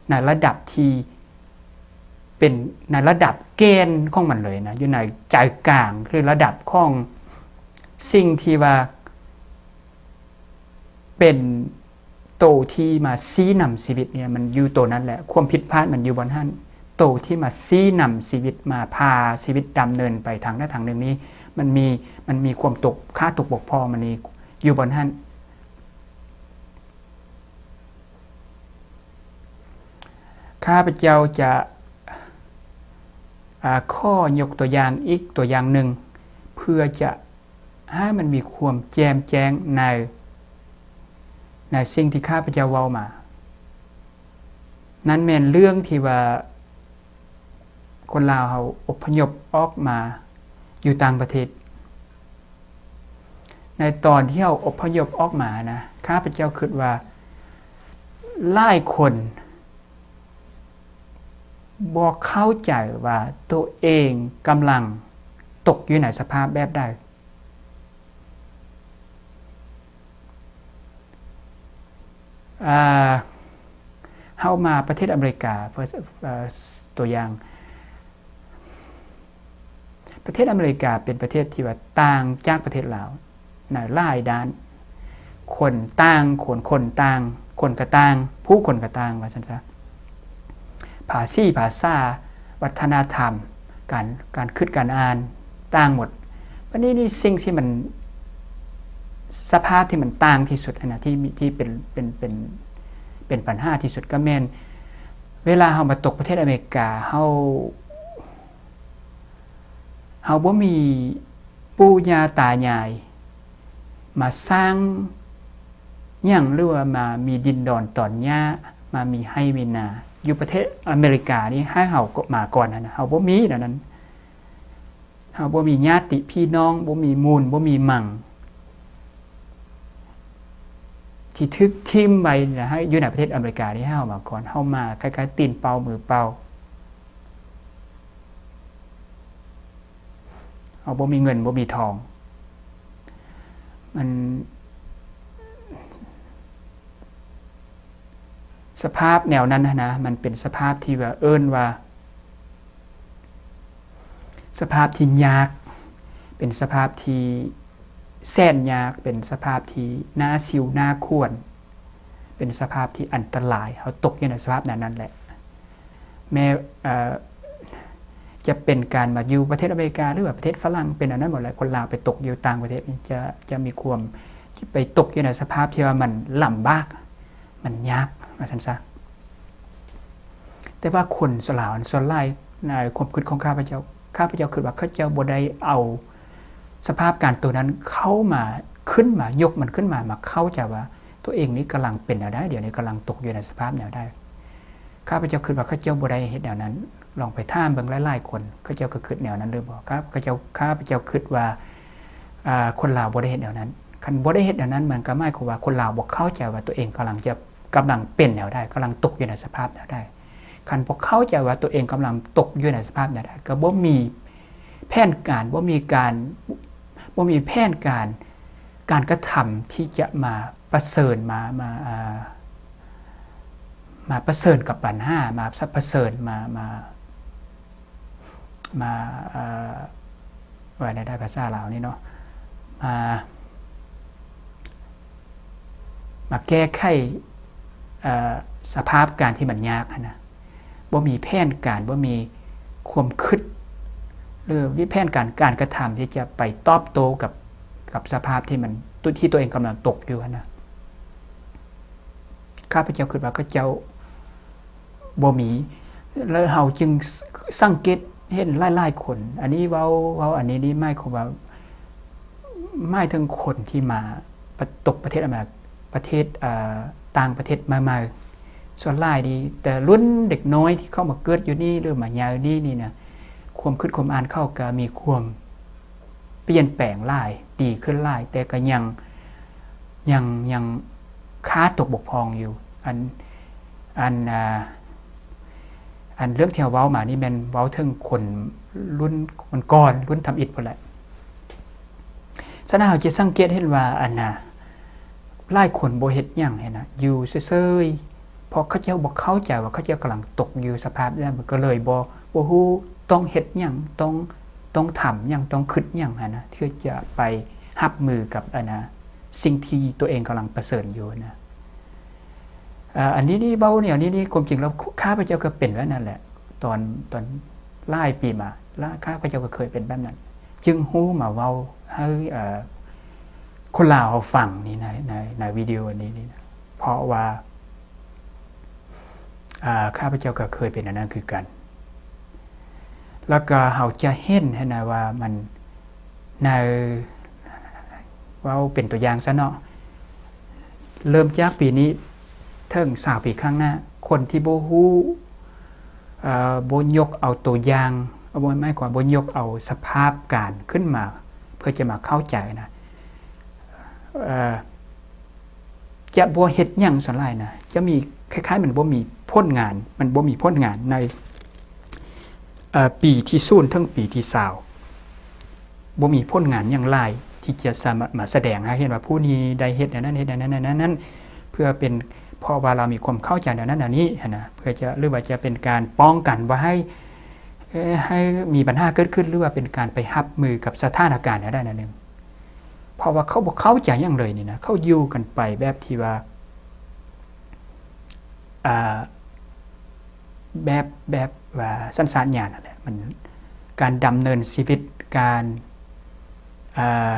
ໃນລະດັບທີ່ເປັນ ໃນລະດັບແກ່ນຂອງມັນເລີຍນະ ຢູ່ໃນໃຈກາງ ຄືລະດັບຂອງສິ່ງທີ່ວ່າເປັນໂຕທີ່ມາຊີ້ນຳຊີວິດນີ້ ມັນຢູ່ໂຕນັ້ນແຫຼະ ຄວາມຜິດພາດມັນຢູ່ບ່ອນຫັ້ນ. ໂຕທີ່ມາຊີ້ນຳຊີວິດ ມາພາຊີວິດດຳເນີນໄປທາງໃດທາງໜຶ່ງນີ້ ມັນມີ ມັນມີຄວາມຕົກ ຂາດຕົກບົກຜ່ອງ ມັນມີຢູ່ບ່ອນຫັ້ນ. ຂ້າພະເຈົ້າຈະ ອາ ຂໍຍົກຕົວຢ່າງອີກຕົວຢ່າງໜຶ່ງ ເພື່ອຈະໃຫ້ມັນມີຄວາມແຈ່ມແຈ້ງໃນ ໃນສິ່ງທີ່ຂ້າພະເຈົ້າເວົ້າມາ. ນັ້ນແມ່ນເລື່ອງທີ່ວ່າ ຄົນລາວເຮົາອົບພະຍົບອອກມາຢູ່ຕ່າງປະເທດ. ໃນຕອນທີ່ເຮົາອົບພະຍົບອອກມານະ ຂ້າພະເຈົ້າຄິດວ່າຫຼາຍຄົນບໍ່ເຂົ້າໃຈວ່າໂຕເອງກຳລັງຕົກຢູ່ໃນສະພາບແບບໃດ. ອາ ເຮົາມາປະເທດອາເມລິກາ ຕົວຢ່າງ ປະເທດອາເມລິກາເປັນປະເທດທີ່ວ່າຕ່າງຈາກປະເທດລາວໃນຫຼາຍດ້ານ. ຄົນຕ່າງ ຄົນ ຄົນຕ່າງ ຄົນກະຕ່າງ ຜູ້ຄົນກະຕ່າງ ວ່າຊັ້ນຊະ. ພາສີພາສາ ວັດທະນະທຳ ການ ການຄິດການອ່ານຕ່າງໝົດ. ບັດນີ້ນີ້ ສິ່ງທີ່ມັນ ສະພາບທີ່ມັນຕ່າງທີ່ສຸດຫັ້ນນະ ທີ່ມີ ທີ່ເປັນ ເປັນ ເປັນ ເປັນບັນຫາທີ່ສຸດ ກໍແມ່ນເວລາເຮົາມາຕົກປະເທດອາເມລິກາ ເຮົາ ເຮົາບໍ່ມີປູ່ຍ່າຕາຍາຍມາສ້າງຫຍັງ ຫຼືວ່າມາມີດິນດອນຕອນຫຍ້າ ມາມີໄຮ່ມີນາ. ຢູ່ປະເທດອາເມລິການີ້ ໃຫ້ເຮົາມາກ່ອນຫັ້ນນະ ເຮົາບໍ່ມີແນວນັ້ນ. ເຮົາບໍ່ມີຍາດຕິພີ່ນ້ອງ ບໍ່ມີມູນ ບໍ່ມີມັງ ທີ່ຖືກຖິ້ມໄວ້ໃນ ໃຫ້ຢູ່ໃນປະເທດອາເມລິການີ້ ໃຫ້ເຮົາມາກ່ອນ. ເຮົາມາຄ້າຍໆຕີນເປົ່າມືເປົ່າ. ເຮົາບໍ່ມີເງິນບໍ່ມີທອງ. ມັນ ສະພາບແນວນັ້ນຫັ້ນນະ ມັນເປັນສະພາບທີ່ວ່າ ເອີ້ນວ່າ ສ ສະພາບທີ່ຍາກ, ເປັນສະພາບທີ່ແສນຍາກ, ເປັນສະພາບທີ່ໜ້າສິວໜ້າຂວນ, ເປັນສະພາບທີ່ອັນຕະລາຍ. ເຮົາຕົກຢູ່ໃນສະພາບແນວນັ້ນແຫຼະ. ແມ້ ເອີ ຈະເປັນການມາຢູ່ປະເທດອາເມລິກາ ຫຼືວ່າປະເທດຝຣັ່ງ ເປັນແນວນັ້ນໝົດແຫຼະ. ຄົນລາວໄປຕົກຢູ່ຕ່າງປະເທດນີ້ ຈະ ຈະມີຄວາມ ໄປຕົກຢູ່ໃນສະພາບທີ່ວ່າມັນລຳບາກ, ມັນຍາກ ວ່າຊັ້ນຊະ. ແຕ່ວ່າຄົນລາວສ່ວນຫຼາຍ ໃນຄວາມຄິດຂອງຂ້າພະເຈົ້າ, ຂ້າພະເຈົ້າຄິດວ່າເຂົາເຈົ້າບໍ່ໄດ້ເອົາສະພາບການໂຕນັ້ນເຂົ້າມາ, ຂຶ້ນມາ, ຍົກມັນຂຶ້ນມາ, ມາເຂົ້າໃຈວ່າຕົວເອງນີ້ກຳລັງເປັນແນວໃດ, ດຽວນີ້ກຳລັງຕົກຢູ່ໃນສະພາບແນວໃດ. ຂ້າພະເຈົ້າຄິດວ່າເຂົາເຈົ້າບໍ່ໄດ້ເຮັດແນວນັ້ນ. ລອງໄປຖາມເບິ່ງຫຼາຍໆຄົນ, ເຂົາເຈົ້າກໍຄິດແນວນັ້ນຫຼືບໍ່? ຂ້າພະເຈົ້າ, ຂ້າພະເຈົ້າຄິດວ່າ ອາ ຄົນລາວບໍ່ໄດ້ເຮັດແນວນັ້ນ. ຄັນບໍ່ໄດ້ເຮັດແນວນັ້ນ, ມັນກໍໝາຍຄວາມວ່າຄົນລາວບໍ່ເຂົ້າໃຈວ່າຕົວເອງກຳລັງຈະ, ກຳລັງເປັນແນວໃດ, ກຳລັງຕົກຢູ່ໃນສະພາບແນວໃດ. ຄັນບໍ່ເຂົ້າໃຈວ່າຕົວເອງກຳລັງຕົກຢູ່ໃນສະພາບແນວໃດ, ກໍບໍ່ມີແຜນການ, ບໍ່ມີການ, ບໍ່ມີແຜນການ, ການກະທຳທີ່ຈະມາປະເຊີນ, ມາ, ມາ, ອາ, ມາປະເຊີນກັບບັນຫາ, ມາປະເຊີນ, ມາ, ມາ, ມາ, ເອີ, ວ່າແນວໃດພາສາລາວນີ້ເນາະ, ມາ, ມາແກ້ໄຂ, ເອີ, ສະພາບການທີ່ມັນຍາກຫັ້ນນະ. ບໍ່ມີແຜນການ, ບໍ່ມີຄວາມຄິດ ຫຼືມີແຜນການ, ການກະທຳທີ່ຈະໄປຕອບໂຕ້ກັບ, ກັບສະພາບທີ່ມັນ, ທີ່ຕົວເອງກຳລັງຕົກຢູ່ຫັ້ນນະ. ຂ້າພະເຈົ້າຄິດວ່າເຂົາເຈົ້າບໍ່ມີ, ແລ້ວເຮົາຈຶ່ງ ສ- ສັງເກດເຫັນຫຼາຍໆຄົນ. ອັນນີ້ເວົ້າ, ເວົ້າອັນນີ້ນີ້ໝາຍຄວາມວ່າ ໝາຍເຖິງຄົນທີ່ມາປະ- ຕົກປະເທດອາເມລິກາ, ປະເທດ, ເອີ, ຕ່າງປະເທດໃໝ່ໆ. ສ່ວນຫຼາຍນີ້ ແຕ່ລຸ້ນເດັກນ້ອຍທີ່ເຂົ້າມາເກີດຢູ່ນີ້ ຫຼືມາໃຫຍ່ນີ້ນີ້ນະ, ຄວາມຄິດຄວາມອ່ານເຂົາກໍມີຄວາມ ປ່ຽນແປງຫຼາຍ, ດີຂຶ້ນຫຼາຍ, ແຕ່ກໍຍັງ, ຍັງ, ຍັງຄາຕົກບົກຜ່ອງຢູ່. ອັນ, ອັນ, ອາ, ອັນເລື່ອງທີ່ເຮົາເວົ້າມານີ້ແມ່ນເວົ້າເຖິງຄົນລຸ້ນກ່ອນ, ລຸ້ນທຳອິດພຸ້ນແຫຼະ. ສະນັ້ນເຮົາຈະສັງເກດເຫັນວ່າ ອັນນະ, ຫຼາຍຄົນບໍ່ເຮັດຫຍັງຫັ້ນນະ, ຢູ່ເສີຍໆ, ເພາະເຂົາເຈົ້າບໍ່ເຂົ້າໃຈວ່າເຂົາເຈົ້າກຳລັງຕົກຢູ່ສະພາບນັ້ນ, ກໍເລີຍບໍ່, ບໍ່ຮູ້ຕ້ອງເຮັດຫຍັງ, ຕ້ອງ, ຕ້ອງທຳຫຍັງ, ຕ້ອງຄິດຫຍັງຫັ້ນນະ, ເພື່ອຈະໄປຮັບມືກັບ ອັນນະ, ສິ່ງທີ່ຕົວເອງກຳລັງປະເຊີນຢູ່ນະ. ເອີ, ອັນນີ້ນີ້ເວົ້າແນວນີ້ນີ້ ຄວາມຈິງແລ້ວ ຂ້າພະເຈົ້າກໍເປັນແບບນັ້ນແຫຼະ. ຕອນ, ຕອນຫຼາຍປີມາ ລະ ຂ້າພະເຈົ້າກໍເຄີຍເປັນແບບນັ້ນ, ຈຶ່ງຮູ້ມາເວົ້າໃຫ້, ເອີ, ຄົນລາວເຮົາຟັງນີ້ ໃນ, ໃນ, ໃນວິດີໂອນີ້ນີ້ນະ, ເພາະວ່າ ອາ, ຂ້າພະເຈົ້າກໍເຄີຍເປັນອັນນັ້ນຄືກັນ. ແລ້ວກໍເຮົາຈະເຫັນຫັ້ນນະວ່າມັນ ໃນ, ເວົ້າເປັນຕົວຢ່າງຊະເນາະ, ເລີ່ມຈາກປີນີ້ເຖິງຊາວປີຂ້າງໜ້າ, ຄົນທີ່ບໍ່ຮູ້, ເອີ, ບໍ່ຍົກເອົາຕົວຢ່າງ, ບໍ່, ໝາຍຄວາມວ່າບໍ່ຍົກເອົາສະພາບການຂຶ້ນມາ ເພື່ອຈະມາເຂົ້າໃຈນະ, ເອີ, ຈະບໍ່ເຮັດຫຍັງສ່ວນຫຼາຍນະ, ຈະມີ ຄ້າຍໆມັນບໍ່ມີຜົນງານ, ມັນບໍ່ມີຜົນງານໃນ, ເອີ, ປີທີສູນເຖິງປີທີຊາວ, ບໍ່ມີຜົນງານຫຍັງຫຼາຍທີ່ຈະສາມາດມາສະແດງໃຫ້ເຫັນວ່າຜູ້ນີ້ໄດ້ເຮັດແນວນັ້ນ, ເຮັດແນວນັ້ນ, ແນວນັ້ນ, ເພື່ອເປັນ, ເພາະວ່າລາວມີຄວາມເຂົ້າໃຈແນວນັ້ນແນວນີ້ຫັ້ນນະ, ເພື່ອຈະ, ຫຼືວ່າຈະເປັນການປ້ອງກັນບໍ່ໃຫ້, ເອີ, ໃຫ້ມີບັນຫາເກີດຂຶ້ນ, ຫຼືວ່າເປັນການໄປຮັບມືກັບສະຖານະການແນວໃດແນວໜຶ່ງ. ເພາະວ່າເຂົາບໍ່ເຂົ້າໃຈຫຍັງເລີຍນີ້ນະ, ເຂົາຢູ່ກັນໄປແບບທີ່ວ່າ, ອ່າ, ແບບ, ແບບວ່າສັນຊາດຍານຫັ້ນແຫຼະ, ມັນ ການດຳເນີນຊີວິດ, ການ, ອ່າ,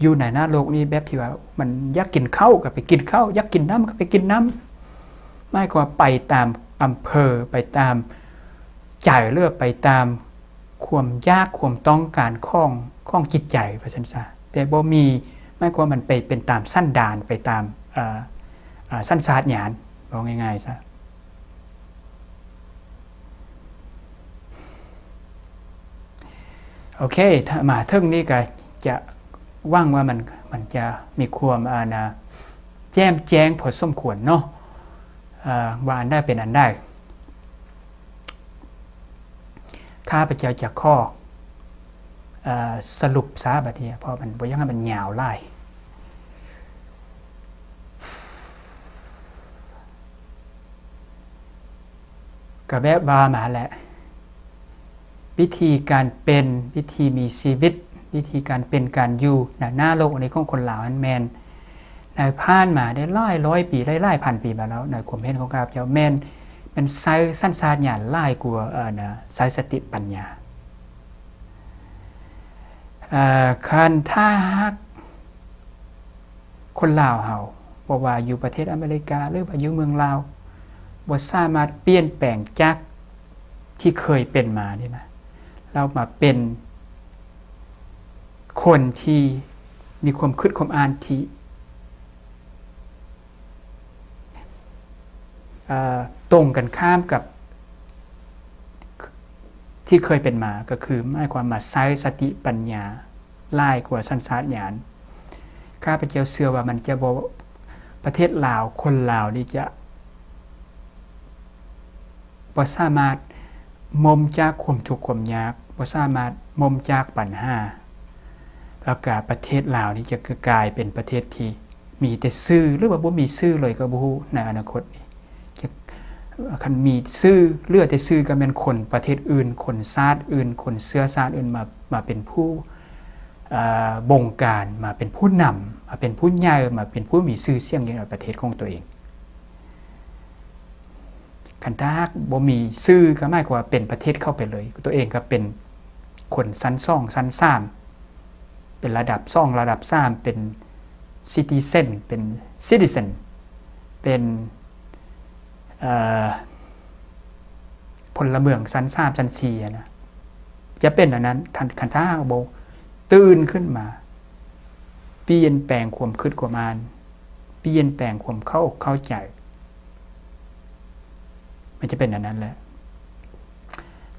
ຢູ່ໃນໜ້າໂລກນີ້ແບບທີ່ວ່າ ມັນຢາກກິນເຂົ້າກໍໄປກິນເຂົ້າ, ຢາກກິນນ້ຳກໍໄປກິນນ້ຳ, ໝາຍຄວາມວ່າໄປຕາມອຳເພີ, ໄປຕາມໃຈ ຫຼືວ່າໄປຕາມ ຄວາມຢາກຄວາມຕ້ອງການຂອງ, ຂອງຈິດໃຈວ່າຊັ້ນຊະ, ແຕ່ບໍ່ມີ, ໝາຍຄວາມມັນໄປເປັນຕາມສັນດານ, ໄປຕາມ, ເອີ, ເອີ, ສັນຊາດຍານ, ເວົ້າງ່າຍໆຊະ. ໂອເຄ, ຖ້າມາເຖິງນີ້ກໍຈະຫວັງວ່າມັນ, ມັນຈະມີຄວາມ, ອັນນະ, ແຈ່ມແຈ້ງພໍສົມຄວນເນາະ, ເອີ, ວ່າອັນໃດເປັນອັນໃດ. ຂ້າພະເຈົ້າຈະຂໍ, ເອີ, ສະຫຼຸບຊະບັດນີ້, ເພາະມັນບໍ່ຢາກໃຫ້ມັນຍາວຫຼາຍ. ກໍແບບວ່າມາແຫຼະ, ວິທີການເປັນ, ວິທີມີຊີວິດ, ວິທີການເປັນການຢູ່ນະ ໜ້າໂລກອັນນີ້ຂອງຄົນລາວຫັ້ນແມ່ນ ໃນຜ່ານມາໄດ້ຫຼາຍຮ້ອຍປີ, ຫຼາຍໆພັນປີມາແລ້ວ ໃນຄວາມເຫັນຂອງຂ້າພະເຈົ້າ ແມ່ນ, ແມ່ນໃຊ້ສັນຊາດຍານຫຼາຍກວ່າ, ເອີ, ນະ, ໃຊ້ສະຕິປັນຍາ. ເອີ, ຄັນຖ້າຫາກ ຄົນລາວເຮົາ ບໍ່ວ່າຢູ່ປະເທດອາເມລິກາ ຫຼືວ່າຢູ່ເມືອງລາວ ບໍ່ສາມາດປ່ຽນແປງຈາກທີ່ເຄີຍເປັນມານີ້ນະ ແລ້ວມາເປັນຄົນທີ່ມີຄວາມຄິດຄວາມອ່ານທີ່ ເອີ ຕົງກັນຂ້າມກັບທີ່ເຄີຍເປັນມາ ກໍຄືໝາຍຄວາມມາໃຊ້ສະຕິປັນຍາຫຼາຍກວ່າສັນຊາດຍານ. ຂ້າພະເຈົ້າເຊື່ອວ່າມັນຈະບໍ່, ປະເທດລາວ, ຄົນລາວນີ້ຈະບໍ່ສາມາດມົ້ມຈາກຄວາມທຸກຄວາມຍາກ, ບໍ່ສາມາດມົ້ມຈາກບັນຫາ, ແລ້ວກະປະເທດລາວນີ້ຈະກາຍເປັນປະເທດທີ່ ມີແຕ່ຊື່ ຫຼືວ່າບໍ່ມີຊື່ເລີຍກໍບໍ່ຮູ້ໃນອະນາຄົດນີ້. ຈະ, ຄັນມີຊື່ ເຫຼືອແຕ່ຊື່ກໍແມ່ນຄົນປະເທດອື່ນ, ຄົນຊາດອື່ນ, ຄົນເຊື້ອຊາດອື່ນມາ, ມາເປັນຜູ້, ເອີ, ບົງການ, ມາເປັນຜູ້ນຳ, ມາເປັນຜູ້ໃຫຍ່, ມາເປັນຜູ້ມີຊື່ສຽງຢູ່ໃນປະເທດຂອງຕົວເອງ. ຄັນຖ້າຫາກບໍ່ມີຊື່ ກໍໝາຍຄວາມວ່າເປັນປະເທດເຂົ້າໄປເລີຍ, ຕົວເອງກໍເປັນຄົນຊັ້ນສອງ, ຊັ້ນສາມ, ເປັນລະດັບສອງ, ລະດັບສາມ, ເປັນ citizen, ເປັນ citizen, ເປັນ, ເອີ, ພົນລະເມືອງຊັ້ນສາມ, ຊັ້ນສີ່ຫັ້ນນະ. ຈະເປັນອັນນັ້ນ ຄັນ, ຄັນຖ້າຫາກບໍ່ຕື່ນຂຶ້ນມາ, ປ່ຽນແປງຄວາມຄິດຄວາມອ່ານ, ປ່ຽນແປງຄວາມເຂົ້າອົກເຂົ້າໃຈ, ມັນຈະເປັນອັນນັ້ນແຫຼະ.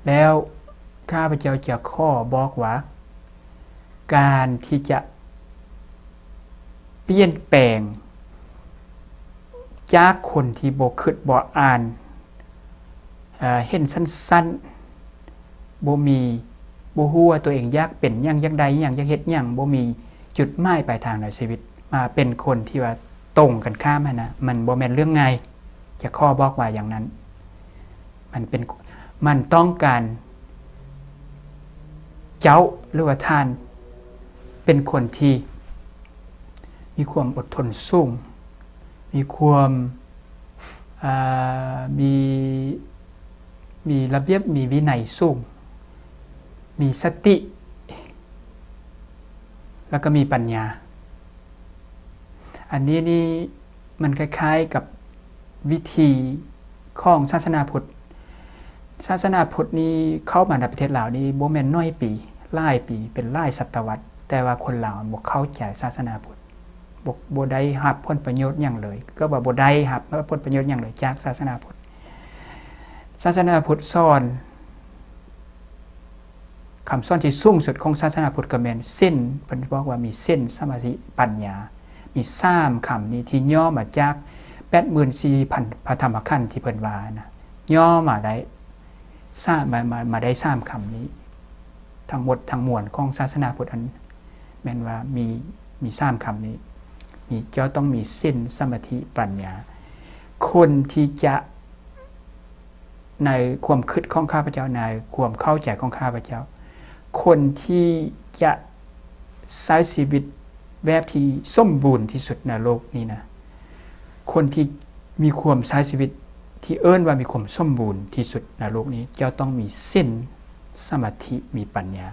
ແລ້ວຂ້າພະເຈົ້າຈະຂໍບອກວ່າ ການທີ່ຈະປ່ຽນແປງຈາກຄົນທີ່ບໍ່ຄິດບໍ່ອ່ານ, ເອີ, ເຫັນສັ້ນໆ, ບໍ່ມີ, ບໍ່ຮູ້ວ່າຕົວເອງຢາກເປັນຫຍັງ, ຢາກໄດ້ຫຍັງ, ຢາກເຮັດຫຍັງ, ບໍ່ມີຈຸດໝາຍປາຍທາງໃນຊີວິດ, ມາເປັນຄົນທີ່ວ່າຕົງກັນຂ້າມຫັ້ນນະ, ມັນບໍ່ແມ່ນເລື່ອງງ່າຍ. ຈະຂໍບອກວ່າຢ່າງນັ້ນ. ມັນເປັນ, ມັນຕ້ອງການເຈົ້າ ຫຼືວ່າທ່ານເປັນຄົນທີ່ມີຄວາມອົດທົນສູງ, ມີຄວາມ, ເອີ, ມີ, ມີລະບຽບ, ມີວິໄນສູງ, ມີສະຕິ, ແລ້ວກໍມີປັນຍາ. ອັນນີ້ນີ້ ມັນຄ້າຍໆກັບວິທີຂອງສາສະໜາພຸດ. ສາສະໜາພຸດນີ້ເຂົ້າມາໃນປະເທດລາວນີ້ບໍ່ແມ່ນໜ້ອຍປີ, ຫຼາຍປີ, ເປັນຫຼາຍສະຕະວັດ, ແຕ່ວ່າຄົນລາວບໍ່ເຂົ້າໃຈສາສະໜາພຸດ, ບໍ່, ບໍ່ໄດ້ຮັບຜົນປະໂຫຍດຫຍັງເລີຍ, ກໍວ່າບໍ່ໄດ້ຮັບຜົນປະໂຫຍດຫຍັງເລີຍຈາກສາສະໜາພຸດ. ສາສະໜາພຸດສອນ ຄຳສອນທີ່ສູງສຸດຂອງສາສະໜາພຸດກໍແມ່ນສິນ, ເພິ່ນບອກວ່າມີສິນ, ສະມາທິ, ປັນຍາ, ມີສາມຄຳນີ້ທີ່ຫຍໍ້ມາຈາກແປດໝື່ນສີ່ພັນພະທຳມະຂັນທີ່ເພິ່ນວ່ານະ, ຫຍໍ້ມາໄດ້ສາມ, ມາ, ມາ, ມາໄດ້ສາມຄຳນີ້. ທັງໝົດທັງມວນຂອງສາສະໜາພຸດນັ້ນ ແມ່ນວ່າມີ, ມີສາມຄຳນີ້, ມີ, ເຈົ້າຕ້ອງມີສິນ, ສະມາທິ, ປັນຍາ. ຄົນທີ່ຈະ ໃນຄວາມຄິດຂອງຂ້າພະເຈົ້າ, ໃນຄວາມເຂົ້າໃຈຂອງຂ້າພະເຈົ້າ, ຄົນທີ່ຈະໃຊ້ຊີວິດແບບທີ່ສົມບູນທີ່ສຸດໃນໂລກນີ້ນະ, ຄົນທີ່ມີຄວາມໃຊ້ຊີວິດທີ່ເອີ້ນວ່າມີຄວາມສົມບູນທີ່ສຸດໃນໂລກນີ້, ເຈົ້າຕ້ອງມີສິນ, ສະມາທິ, ມີປັນຍາ.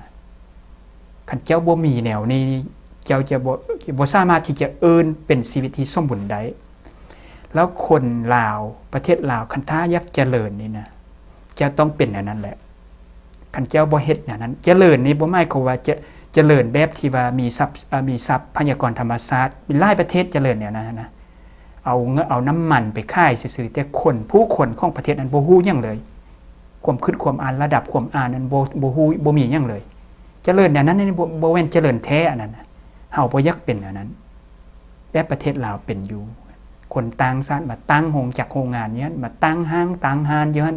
ຄັນເຈົ້າບໍ່ມີແນວນີ້, ເຈົ້າຈະບໍ່, ບໍ່ສາມາດທີ່ຈະເອີ້ນເປັນຊີວິດທີ່ສົມບູນໄດ້. ແລ້ວຄົນລາວ, ປະເທດລາວ, ຄັນຖ້າຢາກຈະເລີນນີ້ນະ, ເຈົ້າຕ້ອງເປັນແນວນັ້ນແຫຼະ. ຄັນເຈົ້າບໍ່ເຮັດແນວນັ້ນ, ຈະເລີນນີ້ບໍ່ໝາຍຄວາມວ່າຈະ, ຈະເລີນແບບທີ່ວ່າມີຊັບ, ເອີ, ມີຊັບພະຍາກອນທຳມະຊາດ, ມີຫຼາຍປະເທດຈະເລີນແນວນັ້ນນະ, ເອົາເງິນ, ເອົານ້ຳມັນໄປຂາຍຊື່ໆ, ແຕ່ຄົນ, ຜູ້ຄົນຂອງປະເທດນັ້ນບໍ່ຮູ້ຫຍັງເລີຍ. ຄວາມຄິດຄວາມອ່ານ, ລະດັບຄວາມອ່ານນັ້ນບໍ່, ບໍ່ຮູ້, ບໍ່ມີຫຍັງເລີຍ. ຈະເລີນແນວນັ້ນນີ້ ບໍ່, ບໍ່ແມ່ນຈະເລີນແທ້ອັນນັ້ນນະ. ເຮົາບໍ່ຢາກເປັນແນວນັ້ນ. ແບບປະເທດລາວເປັນຢູ່, ຄົນຕ່າງຊາດມາຕັ້ງໂຮງຈັກໂຮງງານຢູ່ຫັ້ນ, ມາຕັ້ງຫ້າງຕັ້ງຮ້ານຢູ່ຫັ້ນ,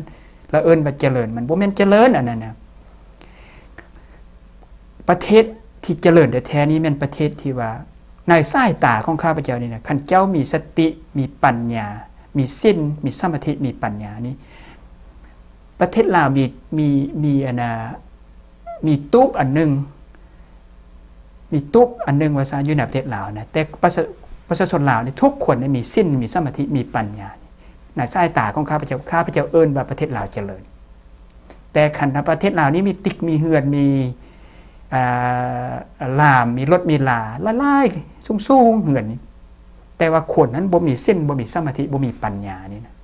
ແລ້ວເອີ້ນວ່າຈະເລີນ, ມັນບໍ່ແມ່ນຈະເລີນອັນນັ້ນນະ. ປະເທດທີ່ຈະເລີນແທ້ໆນີ້ແມ່ນປະເທດທີ່ວ່າ ໃນສາຍຕາຂອງຂ້າພະເຈົ້ານີ້ນະ, ຄັນເຈົ້າມີສະຕິ, ມີປັນຍາ, ມີສິນ, ມີສະມາທິ, ມີປັນຍານີ້, ປະເທດລາວມີ, ມີ, ມີອັນນາ, ມີຕູບອັນໜຶ່ງ ມີຕູບອັນໜຶ່ງວ່າຊະ ຢູ່ໃນປະເທດລາວນະ ແຕ່ປະຊາ ປະຊາຊົນລາວນີ້ທຸກຄົນນີ້ມີສິນ ມີສະມາທິ ມີປັນຍາ. ໃນສາຍຕາຂອງຂ້າພະເຈົ້າ ຂ້າພະເຈົ້າເອີ້ນວ່າປະເທດລາວຈະເລີນ. ແຕ່ຄັນປະເທດລາວນີ້ມີຕຶກ ມີເຮືອນ ມີ ອ່າ ລາມ ມີລົດມີລາຫຼາຍໆ ສູງໆ ເຮືອນນີ້ ແຕ່ວ່າຄົນນັ້ນບໍ່ມີສິນ ບໍ່ມີສະມາທິ ບໍ່ມີປັນຍານີ້ນະ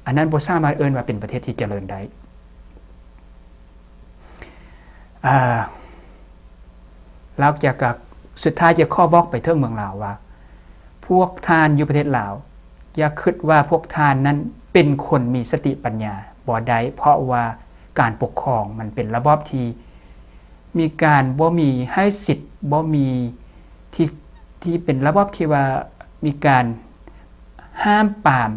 ອັນນັ້ນບໍ່ສາມາດເອີ້ນວ່າເປັນປະເທດທີ່ຈະເລີນໄດ້. ອ່າ ແລ້ວຈະກະ ສຸດທ້າຍຈະຂໍບອກໄປເຖິງເມືອງລາວວ່າ ພວກທ່ານຢູ່ປະເທດລາວ ຢ່າຄິດວ່າພວກທ່ານນັ້ນເປັນຄົນມີສະຕິປັນຍາ ບໍ່ໄດ້ ເພາະວ່າການປົກຄອງມັນເປັນລະບອບທີ່ມີການບໍ່ມີໃຫ້ສິດ ບໍ່ມີທີ່ ທີ່ເປັນລະບອບທີ່ວ່າມີການຫ້າມປາມ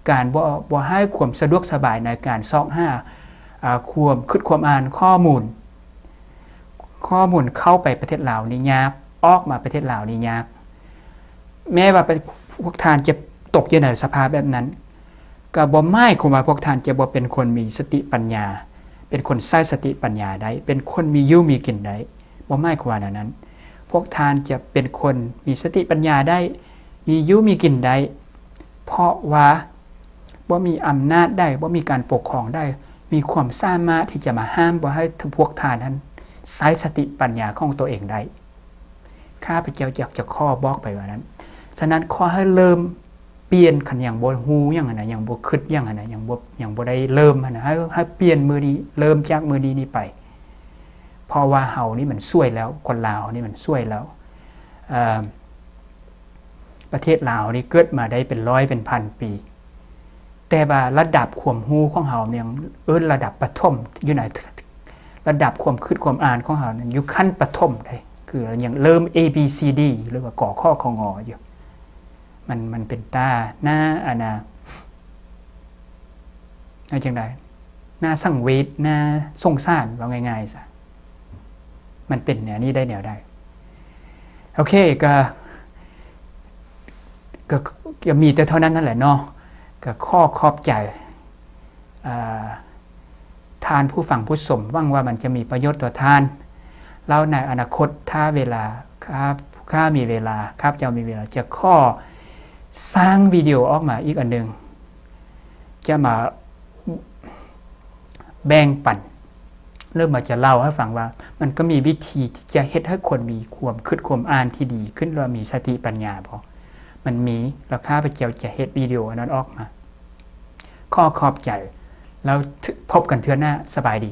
ການບໍ່ ບໍ່ໃຫ້ຄວາມສະດວກສະບາຍໃນການຊອກຫາ ອ່າ ຄວາມຄິດຄວາມອ່ານ ຂໍ້ມູນ ຂໍ້ມູນເຂົ້າໄປປະເທດລາວນີ້ຍາກ ອອກມາປະເທດລາວນີ້ຍາກ. ແມ້ວ່າ ພວກທ່ານຈະຕົກຢູ່ໃນສະພາບແບບນັ້ນ ກໍບໍ່ໝາຍຄວາມວ່າພວກທ່ານຈະບໍ່ເປັນຄົນມີສະຕິປັນຍາ ເປັນຄົນໃຊ້ສະຕິປັນຍາໄດ້ ເປັນຄົນມີຢູ່ມີກິນໄດ້ ບໍ່ໝາຍຄວາມວ່າແນວນັ້ນ. ພວກທ່ານຈະເປັນຄົນມີສະຕິປັນຍາໄດ້ ມີຢູ່ມີກິນໄດ້ ເພາະວ່າບໍ່ມີອຳນາດໃດ ບໍ່ມີການປົກຄອງໃດ ມີຄວາມສາມາດທີ່ຈະມາຫ້າມບໍ່ໃຫ້ພວກທ່ານນັ້ນໃຊ້ສະຕິປັນຍາຂອງຕົວເອງໄດ້. ຂ້າພະເຈົ້າຢາກຈະຂໍບອກໄປວ່ານັ້ນ. ສະນັ້ນ ຂໍໃຫ້ເລີ່ມປ່ຽນ ຄັນຍັງບໍ່ຮູ້ຫຍັງຫັ້ນນະ ຍັງບໍ່ຄິດຫຍັງຫັ້ນນະ ຍັງບໍ່ ຍັງບໍ່ໄດ້ເລີ່ມຫັ້ນນະ ໃຫ້ ໃຫ້ປ່ຽນມື້ນີ້ ເລີ່ມຈາກມື້ນີ້ນີ້ໄປ. ເພາະວ່າເຮົານີ້ມັນສວຍແລ້ວ ຄົນລາວເຮົານີ້ມັນສວຍແລ້ວ. ເອີ ປະເທດລາວນີ້ເກີດມາໄດ້ເປັນຮ້ອຍເປັນພັນປີ ແຕ່ວ່າລະດັບຄວາມຮູ້ຂອງເຮົາຍັງເອີ້ນລະດັບປະຖົມຢູ່ໃນ ລະດັບຄວາມຄິດຄວາມອ່ານຂອງເຮົານັ້ນຢູ່ຂັ້ນປະຖົມເດ້ ຄືຍັງເລີ່ມ A B C D ຫຼືວ່າ ກ ຂ ຄ ງ ຢູ່. ມັນ ມັນເປັນຕາໜ້າ ອັນນາ ວ່າຈັ່ງໃດ ໜ້າສັງເວດ ໜ້າສົງສານ ເວົ້າງ່າຍໆຊະ. ມັນເປັນແນວນີ້ໄດ້ແນວໃດ? ໂອເຄ ກະ ກະ ກະມີແຕ່ເທົ່ານັ້ນນັ້ນແຫຼະເນາະ. ກະຂໍຂອບໃຈ ອ່າ ທ່ານຜູ້ຟັງຜູ້ຊົມ ຫວັງວ່າມັນຈະມີປະໂຫຍດຕໍ່ທ່ານ. ແລ້ວໃນອະນາຄົດ ຖ້າເວລາ ຖ້າ ຖ້າມີເວລາ ຂ້າພະເຈົ້າມີເວລາ ຈະຂໍສ້າງວິດີໂອອອກມາອີກອັນໜຶ່ງ ຈະມາແບ່ງປັນ ຫຼືວ່າຈະເລົ່າໃຫ້ຟັງວ່າ ມັນກໍມີວິທີທີ່ຈະເຮັດໃຫ້ຄົນມີຄວາມຄິດຄວາມອ່ານທີ່ດີຂຶ້ນ ຫຼືວ່າມີສະຕິປັນຍາບໍ່? ມັນມີ ແລ້ວຂ້າພະເຈົ້າຈະເຮັດວິດີໂອອັນນັ້ນອອກມາ. ຂໍຂອບໃຈ ແລ້ວພົບກັນເທື່ອໜ້າ. ສະບາຍດີ.